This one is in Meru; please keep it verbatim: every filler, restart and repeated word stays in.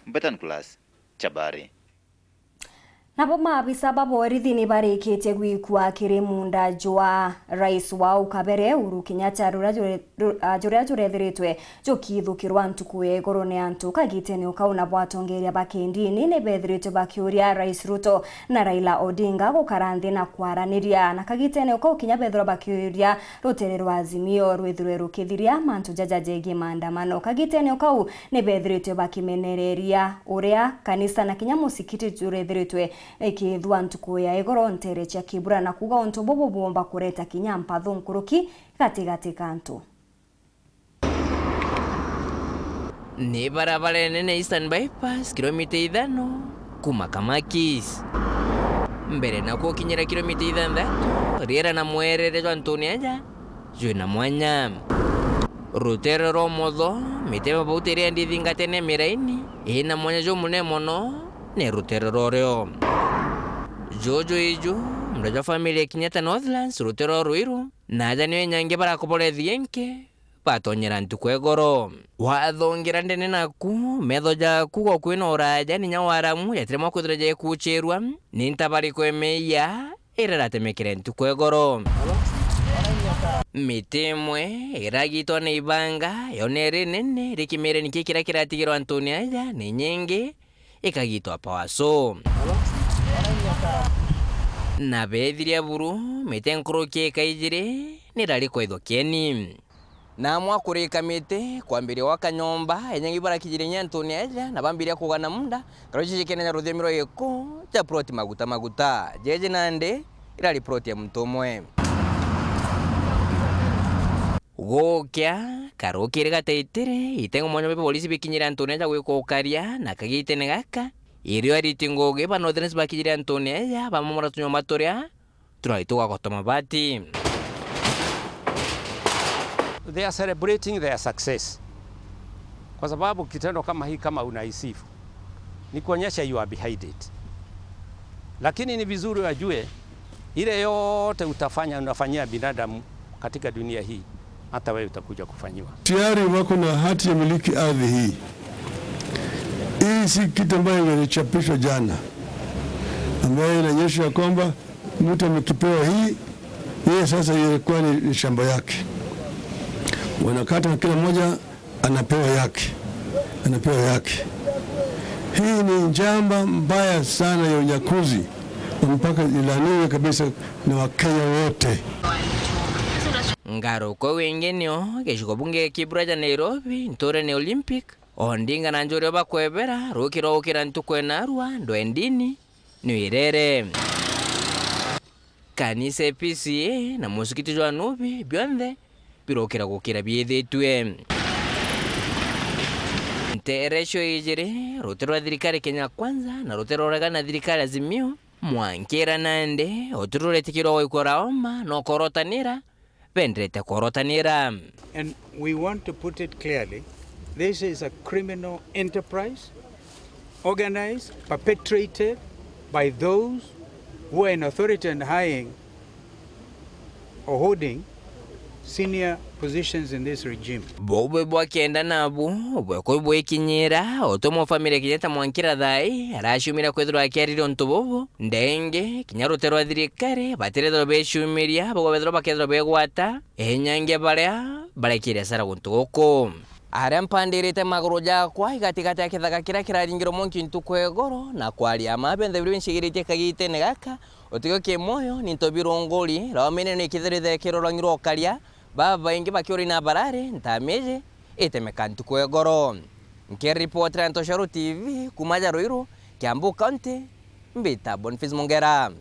Mbeta Nicholas Chabari. Nabo maabisa ba borithi ni barikitie gwikua kiri munda jwa rais wao kabere Uhuru Kenyatta juria jure-, ru-, ah, juria jurethiritwe jukithukirwa ntuku ya igoro ni antu. Kagitene o kau nabo atongeria ba kindini ni bethiritwe bakiuria Rais Ruto na Raila Odinga gukara nthi na kwaraniria. Na kagitene o kau kinya bethirwa bakiuria rutere rwa Azimio rwithirwe rukithiria mantu jaja jegii maandamano. Kagitene o kau ni bethiritwe bakimenereria uria kanisa na kinya musikiti jurethiritwe ikithua ntuku ya igoro ntere cia Kibura, na kuuga untu bubu buumba kureta kinya mpathu nkuruki gatigati ka antu. Ni barabara inene Eastern Bypass, kilomita ithano kuma Kamakis. Mbere na gukinyira kilomita ithanthatu, riera na mwerere jwa antuni aja jwina mwanya. Rutere rwa umotho, miti ya mabauti iria ndithingatene miraini, ina mwanya jumunene mono, ni rutere rwa urio. Juju iju, munda jwa family ya Kenyatta Northlands, rutere rwa Ruiru, na aja nio inyangi barakoborethi inki, batonyera ntuku ya igoro. Wathongira ndene naku, metho jaku gokwi na uraja, ninya waramu, jatiremwa kwithirwa jaikuchirwa, ni nta bariku imeia, ira iratemekire ntuku ya igoro. Miti imwe iragitwa na ibanga, yona iri nene, iri kimireni ki kiria kiratigirwa antuni aja, ni nyingi, ikagitwa power saw. Na bethiria buru, miti nkuruki ikaijiri, nirari kwaithwa kieni. Na amwe akurika miti, kwambiria gwaka nyomba, enyengi barakijirie nyi antuni aja, na bambiria kugana munda, karuci jikene ja ruthiomi rwa Gikuu, ja plot maguta maguta. Jeje nandi, irari plot ya muntu umwe. Gukia, karukiri gataitiri, itengo mwanya bia polisi bikinyire antuni aja gwikwa ukaria, na kagitene gaka, irio ariti ngugi ba Northlands bakinyire antuni aja, bamomora tunyomba turia, turari tugagota mabati. They are celebrating their success. Kwa sababu kitendo kama hii, kama unahisifu, ni kuonyesha you are behind it. Lakini ni vizuri wajue, ile yote utafanya, unafanyia binadamu katika dunia hii, hata wewe utakuja kufanyiwa. Tayari wako na hati ya miliki ardhi hii. Hii si kitu ambayo ilichapishwa jana, ambayo inaonyesha ya kwamba mtu amekipewa hii, yeye sasa ilikuwa ni, ni shamba yake. Wanakata, kila mmoja anapewa yake, anapewa yake. Hii ni njama mbaya sana ya unyakuzi, na mpaka ilaaniwe kabisa na Wakenya wote. Ngaruko wingi nio gicigo bunge kia Kibra ja Nairobi, nturene Olympic, Odinga na Njuri bakwebera rukiro ukira ntuku enarua ndwendini, ni irere. Kanisa ya P C A na musikiti jwa Nubi bionthe birokira gukira biithitue. Nteere cio ijiri, rutere rwa thirikari Kenya Kwanza na rutere rwa uregani na thirikari Azimio, mwankira nandi uti ruretikirwa gwikwa Raoma na ukorotanira, benderete kworotanira. And we want to put it clearly, this is a criminal enterprise organized, perpetrated by those who are in authority and eyeing or holding senior positions in this regime. Buu bwi bwa kenda nabu bwekwi bwikinyira, utumwa family kinya ta mwankira thai araciumira kwithirwa akiarire untu bubu, ndenge kinya rutere rwa thirikari batirethirwa beciumiria, bagwe bethirwa bakethirwa begwata inyangia baria barekire asara guntu guku. Aria mpandirite maguru jakwa igatigati ya kithaka kiria kiraringirwe mwanki ntuku ya igoro, na kwaria ma bionthe biria bincigiritie kagitene gaka, utigwe ki mwoyo ni nto birunguri, rwamene ni kithirite kirorang'irwa ukaria, babaingi bakiuri na barari, ntamiji itemeka ntuku ya igoro. Nkiripotera Ntoshoro T V kuma ja Ruiru, Kiambu County, mbita Boniface Mungera.